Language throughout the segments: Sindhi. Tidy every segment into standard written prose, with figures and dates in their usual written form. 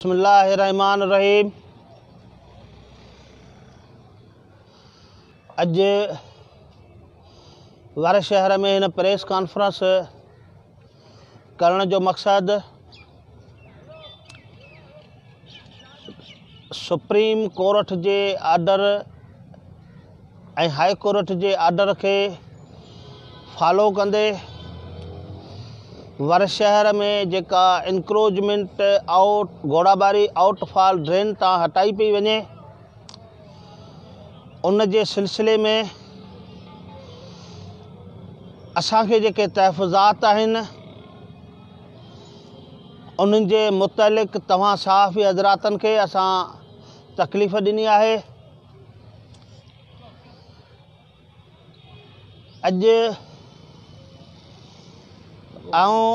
بسم الله الرحمٰن الرحيم اڄ وارهه شهر ۾ هن پريس ڪانفرنس ڪرڻ جو مقصد سپريم ڪورٽ جي آرڊر ۽ هاء ڪورٽ جي آرڊر کي فالو ڪندي ور شهر ۾ جيڪا انڪروچمينٽ آئوٽ گهوڙاٻاري آئوٽ فال ڊرين تان هٽائي پئي وڃي ان جي سلسلي ۾ اسان کي جيڪي تحفظات آهن انهن جي متعلق توهان صحافي حضراتن کي اسان تڪليف ڏني آهي. اڄ آئون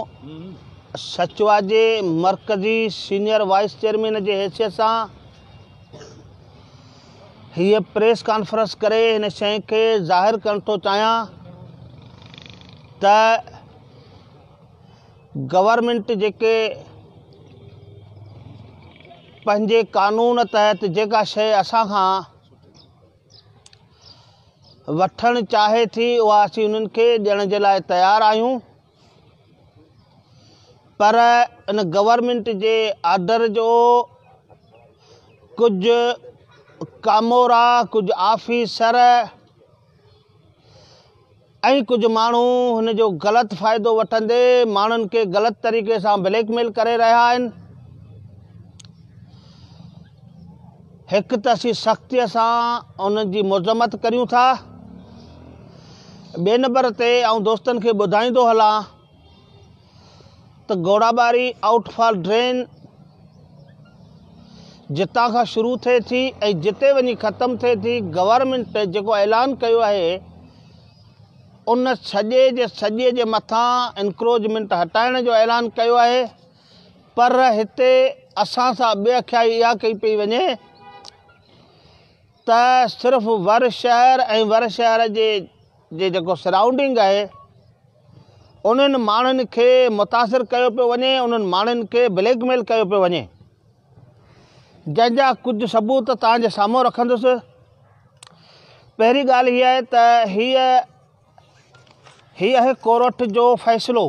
سچوا جي مرڪزي سينيئر وائيس چيئرمين جي حيثيت سان هيء پريس ڪانفرنس ڪري هن شيء کي ظاهر ڪرڻ ٿو چاهيان ته گورنمينٽ جيڪي پنهنجي قانون تحت جيڪا شيء اسان کان وٺڻ چاهي ٿي اها اسين انهن کي ڏيڻ جي لاء تيار آهيون پر ان گورنمينٽ جي آرڊر جو ڪجهه ڪامورا ڪجهه آفيسر ۽ ڪجهه ماڻهو هن جو غلط فائدو وٺندي ماڻهن کي غلط طريقي سان بليڪ ميل ڪري رهيا آهن. هڪ ته اسين سختيء سان انهن جي مذمت ڪريون ٿا. ٻئي نمبر تي آئون دوستن کي ٻڌائيندو هلان ته گهوڙاٻاري آئوٽ فال ڊرين جتان کان شروع ٿئي ٿي ۽ جتي وڃي ختم ٿئي ٿي گورنمينٽ جيڪو اعلان ڪيو آهي ان سڄي جي سڄي جي مٿان انڪروچمينٽ هٽائڻ جو اعلان ڪيو آهي پر هتي اسان سان بي اکيائي اها ڪئي پئي وڃي ته صرف ور شهر ۽ ور شهر جي جي جيڪو سرائونڊنگ آهي انهن ماڻهن کي متاثر ڪيو پيو وڃي انهن ماڻهن کي بليڪ ميل ڪيو پيو وڃي جنهن جا ڪجهه ثبوت توهان جي سامهون رکندس پهرين ڳالهه هي آهي ته هيء هي آهي ڪورٽ جو فيصلو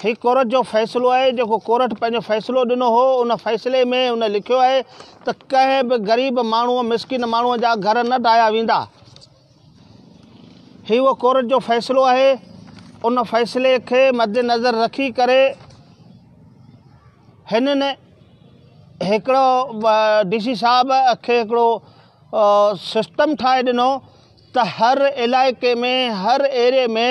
هي ڪورٽ جو فيصلو آهي جيڪو ڪورٽ پنهنجو فيصلو ڏنو هو ان فيصلي ۾ ان لکيو آهي ته ڪنهن به غريب ماڻهوء مسڪين ماڻهوء جا گهر نه ڊاهيا ويندا هي اهو ڪورٽ جو فيصلو آهي ان فيصلي کي مد نظر رکي ڪري هنن هڪڙو ڊي سي صاحب کي هڪڙو سسٽم ٺاهي ڏنو ته هر علائقي ۾ هر ايريي ۾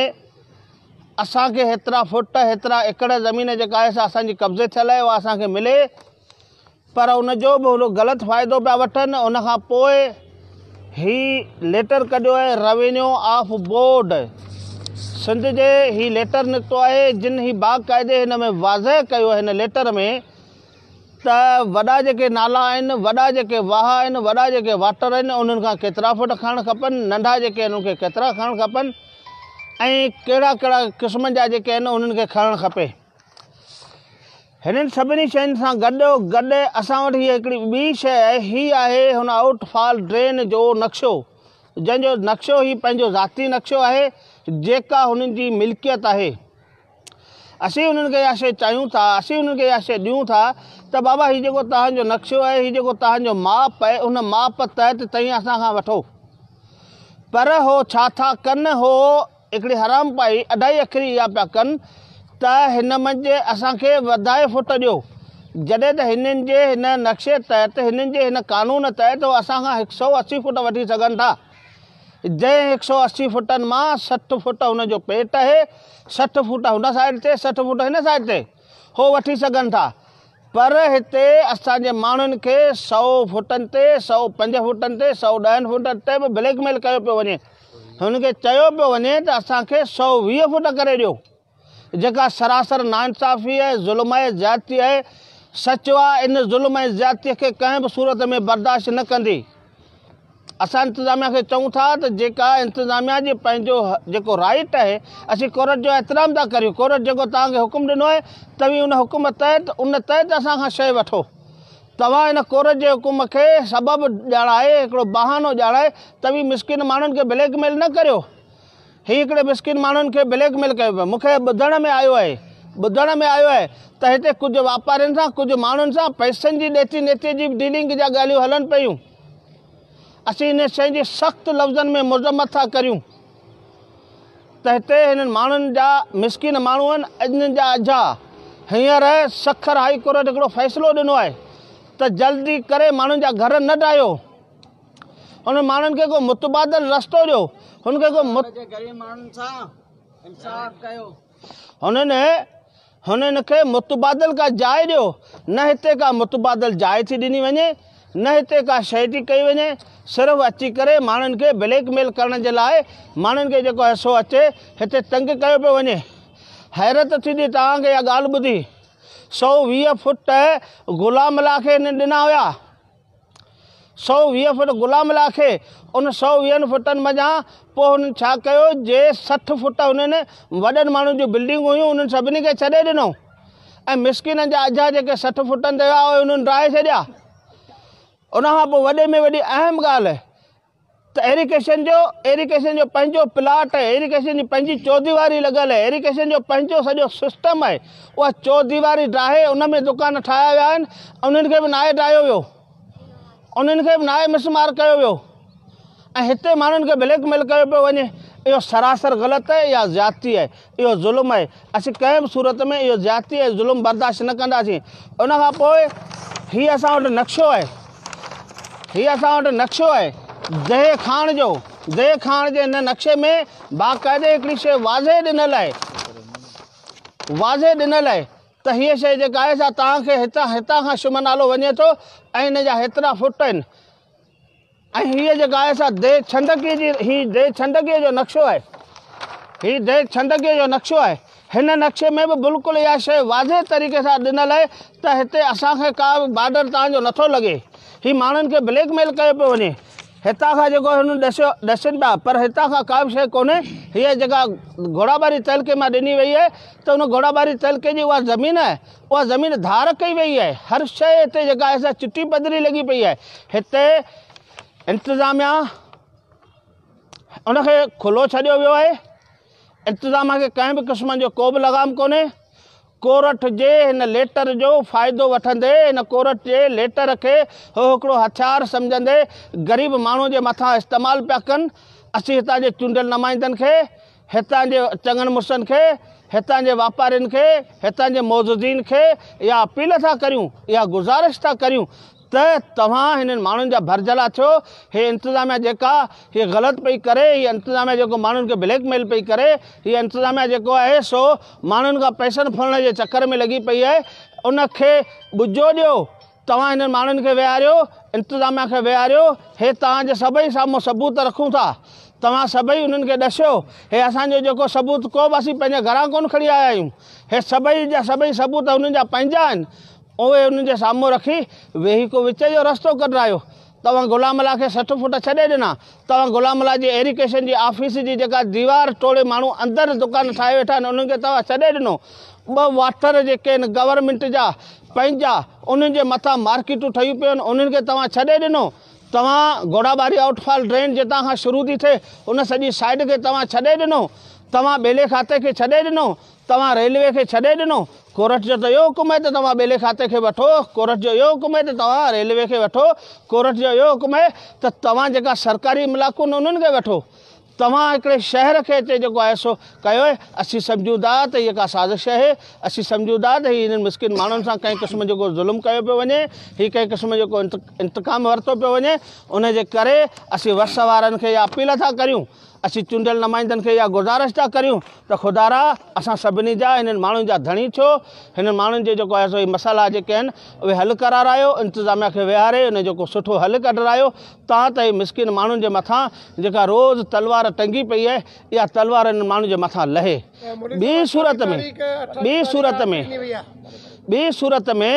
اسان کي هيترا فوٽ هيترا ايڪڙ زمين جيڪا آهي سا اسان جي قبضي ٿيل آهي اها اسان کي ملي پر ان جو به هو غلط فائدو پيا وٺن ان کان پوء هي ليٽر ڪڍيو آهي روينيو آف بورڊ سنڌ جي هي ليٽر نڪتو آهي جن هي باقاعدي هن ۾ واضح ڪيو هن ليٽر ۾ ته وڏا جيڪي نالا آهن، وڏا جيڪي واهه آهن، وڏا جيڪي واٽر آهن انهن کان ڪيترا فوٽ کڻڻ کپن، ننڍا جيڪي آهن انهن کي ڪيترا کڻڻ کپن ۽ ڪهڙا ڪهڙا قسمن جا جيڪي آهن انهن کي کڻڻ کپي. هنن سڀني شين سان گڏو گڏ اسان وٽ هيء هڪڙي ٻي شيء آهي، هي آهي هن آئوٽ فال ڊرين جو نقشو، جنهن جو نقشو هي پنهنجو ذاتي نقشو آهي، جيڪا هنن جي ملڪيت آهي. اسين انهن کي اها شيء چاهيون ٿا، اسين انهن کي اها شيء ڏيون ٿا ته بابا هي جيڪو توهان جو نقشو آهي، هي جيڪو توهان جو ماپ آهي، ان ماپ تحت توهين اسان کان وٺو. پر هو ڇا ٿا ڪن، هو هڪڙي حرام پائي اڍائي اکري اها پيا ڪن ته هن منجهه اسان کي وڌائي فوٽ ڏيو، جڏهن ته هنن جي هن نقشي تحت، هنن جي هن قانون تحت هو اسان کان هڪ سئو اسي فوٽ وٺي سگهن ٿا. جنهن هڪ سئو 80 فوٽن مان 60 فوٽ هن جو پيٽ آهي، 60 فوٽ هن سائيڊ تي، 60 فوٽ هن سائيڊ تي، هو وٺي سگهن ٿا. پر هتي اسان جي ماڻهن کي سئو فوٽن تي، 105 فوٽن تي، 110 فوٽن تي به بليڪ ميل ڪيو پيو وڃي. هن کي چيو پيو وڃي ته اسان کي 120 فوٽ ڪري ڏيو. جيڪا سراسر ناانصافي آهي، ظلم آهي، زيادتي آهي. سچوا ان ظلم ۽ زيادتي کي ڪنهن به صورت ۾ برداشت نه ڪندي. اسان انتظاميا کي چئون ٿا ته جيڪا انتظاميا جي پنهنجو جيڪو رائيٽ آهي اسين ڪورٽ جو احترام ٿا ڪريون ڪورٽ جيڪو توهان کي حڪم ڏنو آهي توهين ان حڪم تحت ان تحت اسان کان شيء وٺو توهان ان ڪورٽ جي حڪم کي سبب ڄاڻائي هڪڙو بهانو ڄاڻائي توهين مسڪين ماڻهن کي بليڪ ميل نه ڪريو هي هڪڙي مسڪين ماڻهن کي بليڪ ميل ڪيو پيو مون کي ٻڌڻ ۾ آيو آهي ٻڌڻ ۾ آيو آهي ته هتي ڪجهه واپارين سان ڪجهه ماڻهن سان پئسن جي ڏيتي نيتي جي به ڊيلنگ جا ڳالهيون هلن پيون اسين ان شيء جي سخت لفظن ۾ مذمت ٿا ڪريون ته هتي هنن ماڻهن جا مسڪين ماڻهو آهن انهن جا اجها هينئر سکر هائي ڪورٽ هڪڙو فيصلو ڏنو آهي ته جلدي ڪري ماڻهن جا گهر نه ڊاهيو انهن ماڻهن کي ڪو متبادل رستو ڏيو هن کي ڪو هنن هنن کي متبادل ڪا جاء ڏيو نه هتي ڪا متبادل جاء ٿي ڏني وڃي نه هتي ڪا شيء ٿي ڪئي وڃي صرف اچي ڪري ماڻهن کي بليڪ ميل ڪرڻ جي لاء ماڻهن کي جيڪو آهي سو اچي هتي تنگ ڪيو پيو وڃي حيرت ٿيندي توهان کي اها ڳالهه ٻڌي 120 فٽ غلام الله کي هنن ڏنا هيا 120 فٽ غلام الله کي ان سؤ ويهن فٽن منجهان پوء هنن ڇا ڪيو جي 60 فٽ هنن وڏن ماڻهن جون بلڊنگون هيون انهن سڀني کي ڇڏي ڏنو ۽ مسڪينن جا اجها جيڪي 60 فٽن تي هيا اهي انهن ڊاهي ڇڏيا. ان کان پوء وڏي ۾ وڏي اهم ڳالهه ته ايريگيشن جو ايريگيشن جو پنهنجو پلاٽ آهي ايريگيشن جي پنهنجي چوديواري لڳل آهي ايريگيشن جو پنهنجو سڄو سسٽم آهي اها چوديواري ڊاهي ان ۾ دڪان ٺاهيا ويا آهن انهن کي به ناهي ڊاهيو ويو انهن کي به ناهي مسمار ڪيو ويو ۽ هتي ماڻهن کي بليڪ ميل ڪيو پيو وڃي اهو سراسر غلط آهي اها زيادتي آهي اهو ظلم آهي اسين ڪنهن به صورت ۾ اهو زيادتي ۽ ظلم برداشت نه ڪنداسين. ان کان پوء هي اسان وٽ نقشو آهي. هي اسان وٽ نقشو آهي ديهه کاڻ جو. ديهه کاڻ جي هن نقشي ۾ باقاعدي هڪڙي شيء واضح ڏنل آهي. واضح ڏنل آهي ته هيء شيء جيڪا آهي سا توهان کي هتان هتان کان شم نالو وڃي ٿو ۽ هن جا هيترا فوٽ آهن. ۽ هيء جيڪا آهي سا ديهه ڇنڊڪيء جي هي ديهه ڇنڊڪيء جو نقشو آهي. هي ديهه ڇنڊڪيء جو نقشو آهي. هن نقشي ۾ به بلڪل اها شيء واضح طريقي سان ڏنل آهي ته هتي اسان کي ڪا به بارڊر توهان جو نٿو لڳي. هي ماڻهن کي بليڪ ميل ڪيو پيو وڃي. هتان کان جيڪو هنن ڏسيو ڏسين پيا پر هتان کان ڪا به شيء ڪونهي. هيء جيڪا گهوڙاٻاري تعلقي مان ڏني وئي آهي ته ان گهوڙاٻاري تعلقي جي اها زمين آهي. اها زمين ڌار ڪئي وئي آهي، هر شيء هتي جيڪا آهي سا چٽي پڌري لڳي پئي آهي، هتي انتظاميا ان کي کلو ڇڏيو ويو آهي، انتظاميا کي ڪنهن به قسم جو ڪو به لغام ڪونهي، ڪورٽ جي هن ليٽر جو فائدو وٺندي هن ڪورٽ جي ليٽر کي هو هڪڙو هٿيار سمجهندي غريب ماڻهو جي مٿان استعمال پيا ڪن، اسين هتان جي چونڊيل نمائندن کي هتان جي چڱن مڙسن کي، هتان جي واپارين کي، هتان جي معززين کي اها اپيل ٿا ڪريون، اها گذارش ٿا ڪريون ته توهان هنن ماڻهن جا ڀرجهلا ٿيو، هي انتظاميا جيڪا هي غلط پئي ڪري، هي انتظاميا جيڪو ماڻهن کي بليڪ ميل پئي ڪري، هي انتظاميا جيڪو آهي سو ماڻهن کان پئسن ڦرڻ جي چڪر ۾ لڳي پئي آهي، ان کي ٻجو ڏيو، توهان هنن ماڻهن کي ويهاريو، انتظاميا کي ويهاريو، هي توهان جي سڀئي سامهون ثبوت رکون ٿا، توهان سڀئي انهن کي ڏسيو، هي اسان جو جيڪو ثبوت ڪو به اسين پنهنجي گهران ڪونه کڻي آيا آهيون، هي سڀئي جا سڀئي ثبوت انهن جا پنهنجا آهن، اهي انهن جي سامهون رکي ويهي ڪو وچ جو رستو ڪڍرايو. توهان غلام الله کي 60 فوٽ ڇڏي ڏنا، توهان غلام الله جي ايريگيشن جي آفيس جي جيڪا ديوار ٽوڙي ماڻهو اندر دڪان ٺاهي ويٺا آهن انهن کي توهان ڇڏي ڏنو، ٻه واٽر جيڪي آهن گورنمينٽ جا پنهنجا انهن جي مٿان مارڪيٽون ٺهيون پيون آهن انهن کي توهان ڇڏي ڏنو، توهان گهوڙاٻاري آئوٽ فال ڊرين جتان کان شروع ٿي ٿئي ان سڄي سائيڊ کي توهان ڇڏي ڏنو، توهان ٻيلي کاتي کي ڇڏي ڏنو، توهان ريلوي کي ڇڏي ڏنو، ڪورٽ جو ته اهو حڪم آهي ته توهان ٻيلي کاتي کي وٺو، ڪورٽ جو اهو حڪم آهي ته توهان ريلوي کي وٺو، ڪورٽ جو اهو حڪم آهي ته توهان جيڪا سرڪاري املاڪون آهن انهن کي وٺو. توهان هڪڙي شهر کي اچي جيڪو آهي سو ڪيو آهي، اسين سمجهون ٿا ته هيء ڪا سازش آهي، اسين سمجهون ٿا ته هي هنن مسڪين ماڻهن سان ڪنهن قسم جو ڪو ظلم ڪيو پيو وڃي، هي ڪنهن قسم جو ڪو انتقام ورتو پيو وڃي، ان جي ڪري اسين وس وارن کي اها اپيل ٿا ڪريون اسين چونڊيل نمائندن کي اها گذارش ٿا ڪريون ته خدارا اسان سڀني جا هنن ماڻهن جا ڌڻي ٿيو، هنن ماڻهن جي جيڪو آهي سو هي مسئلا جيڪي آهن اهي حل ڪرارايو، انتظاميا کي ويهاري ان جو ڪو سٺو حل ڪڍرايو تان ته هي مسڪين ماڻهن جي مٿان جيڪا روز تلوار ٽنگي پئي آهي اها تلوار هنن ماڻهن جي مٿان لهي. ٻي صورت ۾ ٻي صورت ۾ ٻي صورت ۾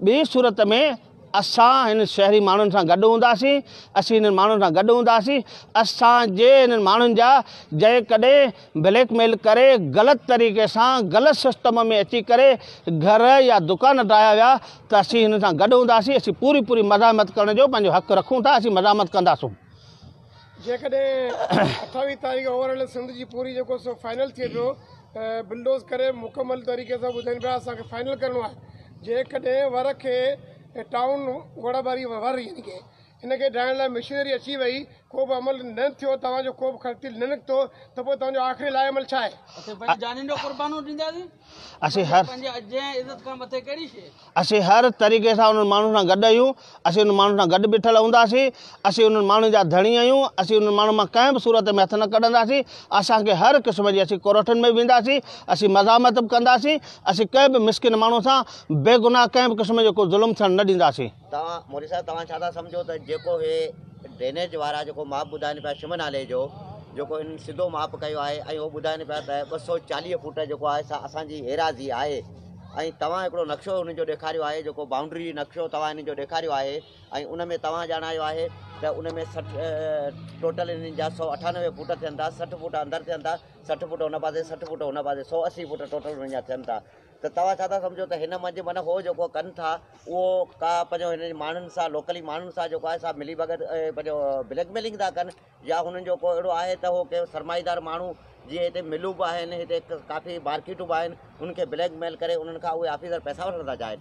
ٻي صورت ۾ اسان هن شهري ماڻهن سان گڏ هونداسين، اسين هنن ماڻهن سان گڏ هونداسين، اسان جي هنن ماڻهن جا جيڪڏهن بليڪ ميل ڪري غلط طريقي سان غلط سسٽم ۾ اچي ڪري گهر يا دڪان ڊاهيا ويا ته اسين هنن سان گڏ هونداسين، اسين پوري پوري مزاحمت ڪرڻ جو پنهنجو حق رکون ٿا، اسين مزاحمت ڪنداسون. جيڪڏهن 28 تاريخ اوور آل سنڌ جي پوري جيڪو سو فائنل ٿئي پيو بلڊوز ڪري مڪمل طريقي سان ٻڌائين پيا اسان کي فائنل ڪرڻو آهي جيڪڏهن ور کي ٽائون گهوڙاٻاري ور يعني ڪي ان کي ڊاهڻ لاء مشينري اچي وئي ڪو به عمل نه ٿيو توهان جو ڪو به خرچ نه نڪتو ته پوء توهان جو آخري لاء عمل ڇا آهي؟ اسين پنهنجي جانين جو قربانو ڏينداسين. اسين هر پنهنجي جنهن عزت کان مٿي ڪهڙي شيء؟ اسين هر طريقي سان انهن ماڻهن سان گڏ آهيون، اسين انهن ماڻهن سان گڏ بيٺل هونداسين، اسين انهن ماڻهن جا ڌڻي آهيون، اسين انهن ماڻهن مان ڪنهن به صورت ۾ هٿ نه ڪڍنداسين، اسان کي هر قسم جي اسين ڪورٽن ۾ به وينداسين، اسين مزاحمت به ڪنداسين، اسين ڪنهن به مسڪين ماڻهو سان بيگناهه ڪنهن به قسم جو ڪو ظلم ٿيڻ نه ڏينداسين. توهان مولوي صاحب توهان ڇا ٿا سمجهو ته جيڪو هي ڊرينيج وارا جيڪو ماپ ٻڌائين پيا شم نالي جو جيڪو هنن سڌو ماپ ڪيو آهي ۽ هو ٻڌائين پيا ته 240 فوٽ جيڪو آهي سا اسان جي ايراضي آهي ۽ توهان هڪڙو نقشو هنن جو ڏيکاريو آهي جيڪو بائونڊري نقشو توهان هنن جو ڏيکاريو آهي ۽ ان ۾ توهان ڄاڻايو آهي ته ان ۾ 60 ٽوٽل هنن جا 198 فوٽ ٿين ٿا 60 فوٽ اندر ٿين ٿا 60 فوٽ هن پاسي 60 فوٽ هن پاسي 180 فوٽ ٽوٽل هنن جا ٿين ٿا ته توهان ڇا ٿا سمجهو ته هن منجهه معنيٰ هو جيڪو ڪن ٿا اهو ڪا پنهنجو هنن ماڻهن سان لوڪلي ماڻهن سان جيڪو آهي سا ملي ڀڳت پنهنجو بليڪ ميلنگ ٿا ڪن يا هنن جو ڪو اهڙو آهي ته هو ڪنهن سرمائيدار ماڻهو جيئن هتي ملون به آهن هتي ڪافي مارڪيٽون به آهن انهن کي بليڪ ميل ڪري انهن کان اهي آفيسر پئسا وٺڻ ٿا چاهين.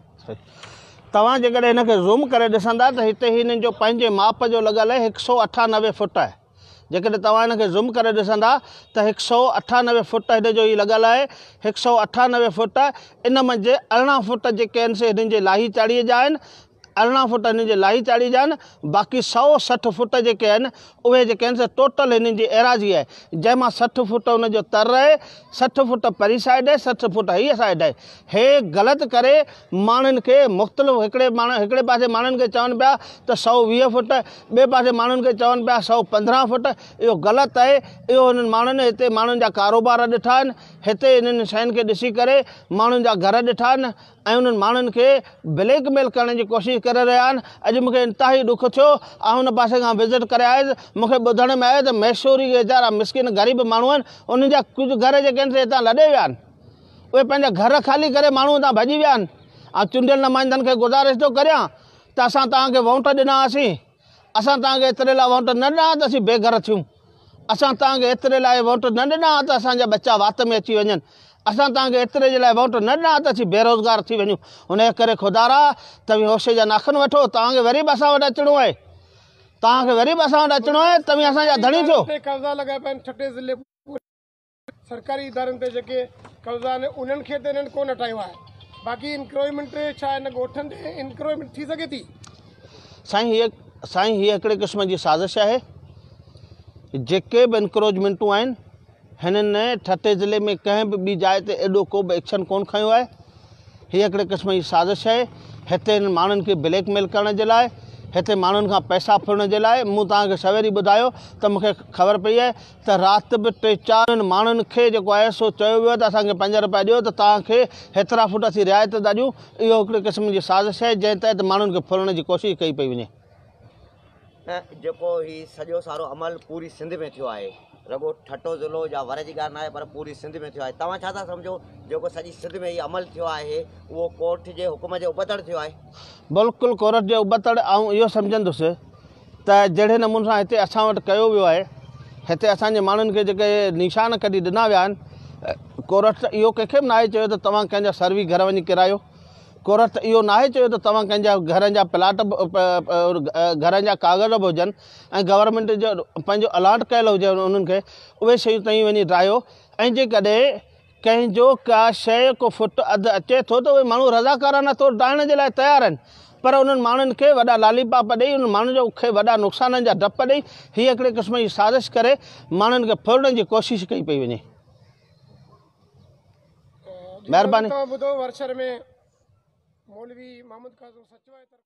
توهان جيڪڏهن هن کي زوم ڪري ڏسندا ته هتي هنن جو پنهنجي ماپ جو لڳل آهي 198 فوٽ آهي. جيڪڏهن توهان هن کي زوم ڪري ڏسندا ته 198 فوٽ هن جو هي لڳل آهي 198 فوٽ ان منجهه 18 فوٽ جيڪي آهن سي هنن جي لاهي چاڙهي جا آهن 18 فوٽ هنن جي لاهي چاڙهي جا آهن باقي 160 فوٽ جيڪي آهن اهي جيڪي آهن سي ٽوٽل هنن جي ايراضي آهي جنهن مان 60 فوٽ ان جو تر آهي 60 فوٽ پري سائيڊ آهي 60 فوٽ هيء سائيڊ آهي هي غلط ڪري ماڻهن کي مختلف هڪڙي ماڻهو هڪڙي پاسي ماڻهن کي چون پيا ته 120 فوٽ ٻئي پاسي ماڻهن کي چون پيا 115 فوٽ اهو غلط آهي اهو هنن ماڻهن هتي ماڻهن جا ڪاروبار ڏٺا آهن هتي انهن شين کي ڏسي ڪري ماڻهن جا گهر ڏٺا آهن ۽ انهن ماڻهن کي بليڪ ميل ڪرڻ جي ڪوشش ڪري رهيا آهن اڄ مونکي انتهائي ڏک ٿيو آئون ان پاسي کان وزٽ ڪري آيس مونکي ٻڌڻ ۾ آيو ته ميسوري ويچارا مسڪين غريب ماڻهو آهن انهن جا ڪجهه گهر جيڪي آهن سي هتان لڏي ويا آهن اهي پنهنجا گهر خالي ڪري ماڻهو هتان ڀڄي ويا آهن. آئون چونڊيل نمائندن کي گذارش ٿو ڪريان ته اسان توهان کي وونٽ ڏنا هئاسين، اسان توهان کي ايتري لاء وونٽ نه ڏنا ته اسين بي گهر ٿيون، اسان توهان کي ايتري لاء وونٽ نه ڏنا ته اسان جا ٻچا وات ۾ اچي وڃن، اسان توهان کي ايتري جي لاء وونٽ نه ڏنا ته اسين بيروزگار ٿي وڃون. انهيء ڪري خدارا توهين هوش جا ناخن وٺو، توهان کي وري به اسان وٽ اچڻو آهي، توهان کي وري به اسان وٽ اچڻو آهي، توهين اسان جا ڌڻي ٿيو. تي قبضا لڳا پيا آهن ٺٽي ضلعي سرڪاري ادارن تي جيڪي قبضا آهن انهن کي ته انهن ڪونه هٽايو آهي باقي انڪروئمينٽ ڇا ان ڳوٺن تي انڪروئمينٽ ٿي سگهي ٿي؟ سائين هيء سائين هيء هڪڙي قسم جي سازش آهي جيڪي به انڪروچمينٽون آهن هنن ٺٽي ضلعي ۾ ڪنهن به ٻي جاء تي ايڏو ڪو به ايڪشن ڪونه کنيو آهي هيء هڪڙي قسم جي سازش آهي. هتي هنن ماڻهن کي بليڪ ميل ڪرڻ جي لاء، هتي ماڻهن کان پئسا ڦرڻ جي لاء، مون توهان کي سوير ئي ٻڌايو ته مون کي خبر پئي آهي ته رات به ٽي چار ماڻهن کي جيڪو آهي سو چيو ويو آهي ته اسان کي 5 رپيا ڏيو ته توهان کي هيترا فوٽ اسين رعايت ٿا ڏيون. اهو هڪڙي قسم جي سازش آهي جنهن تحت ماڻهن کي ڦرڻ جي ڪوشش ڪئي پئي وڃي. نه جيڪو هي سڄو سارو عمل پوري سنڌ ۾ ٿيو آهي رڳو ٺٽو ضلعو يا ور جي ڳالهه ناهي پر پوري سنڌ ۾ ٿيو آهي توهان ڇا ٿا سمجهو جيڪو سڄي سنڌ ۾ هي عمل ٿيو آهي اهو ڪورٽ جي حڪم جي ابتڙ ٿيو آهي؟ بلڪل ڪورٽ جي ابتڙ آئون اهو سمجهندس ته جهڙي نموني سان هتي اسان وٽ ڪيو ويو آهي هتي اسان جي ماڻهن کي جيڪي نشان ڪڍي ڏنا ويا آهن ڪورٽ ته اهو ڪنهن کي به ناهي چيو ته توهان ڪنهن جا سروي گهر وڃي ڪرايو ڪورٽ اهو ناهي چيو ته توهان ڪنهن جا گهرن جا پلاٽ گهرن جا ڪاغذ به هجن ۽ گورنمينٽ جو پنهنجو الاٽ ڪيل هجي انهن کي اهي شيون توهين وڃي ڊاهيو ۽ جيڪڏهن ڪنهن جو ڪا شيء ڪو فٽ اڌ اچي ٿو ته اهي ماڻهو رضاڪارانه طور ڊاهڻ جي لاء تيار آهن پر انهن ماڻهن کي وڏا لالي پاپ ڏئي انهن ماڻهن جو کي وڏا نقصانن جا ڊپ ڏئي هي هڪڙي قسم جي سازش ڪري ماڻهن کي ڦرڻ جي ڪوشش ڪئي پئي وڃي. مهرباني. ٻڌو ورشر ۾ مولوي محمد ڪاظم سچوائي طرف.